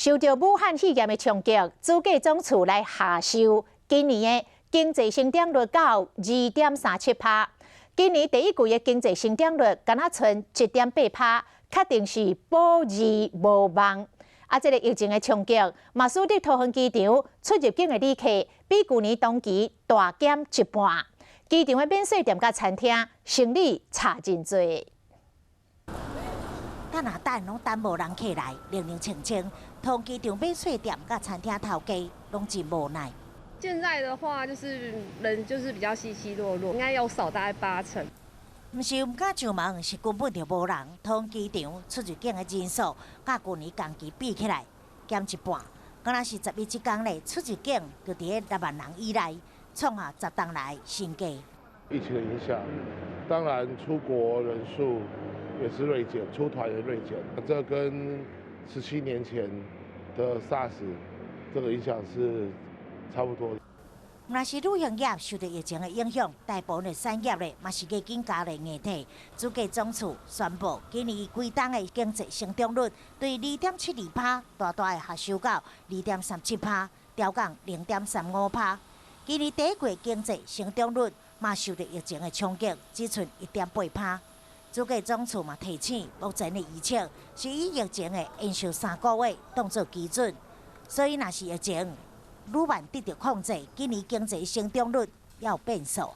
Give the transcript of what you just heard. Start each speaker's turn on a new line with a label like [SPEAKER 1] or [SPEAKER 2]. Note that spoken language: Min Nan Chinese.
[SPEAKER 1] 受著武漢肺炎的衝擊，主計總處來下修今年的經濟成長率到2.37趴。今年第一季的經濟成長率敢若賰1.8趴，確定是保二無望。啊，這个疫情的衝擊，嘛使得桃園機場出入境的旅客比舊年同期大減一半。機場的免稅店佮餐廳生理差真濟。
[SPEAKER 2] 等啊等，攏等無人客來，冷冷清清。桃園機場免稅店佮餐廳頭家攏真無奈。
[SPEAKER 3] 現在的話，就是人就是比較稀稀落落，應該有少大概8成。
[SPEAKER 2] 毋是毋敢上門，是根本就無人。桃園機場出入境的人數，佮舊年同期比起來減一半，敢若是11這工咧，出入境就佇咧6萬人以內，創下10冬來新低。
[SPEAKER 4] 疫情的影響，當然出國人數也是銳減，出團也銳減。這跟17年前的 SARS 這個影響是差不多。
[SPEAKER 2] 若是旅行業受著疫情的影響，大部分的產業咧嘛是加緊加咧硬體。主計總處宣布，今年規冬的經濟成長率對2.72趴，大大的下修到2.37趴，調降0.35趴。今年第一季經濟成長率嘛受著疫情的衝擊，只賰1.8趴。主計總處嘛提醒，目前的預測是以疫情的延續3個月當做基準，所以若是疫情愈慢得著控制，今年經濟成長率猶有變數。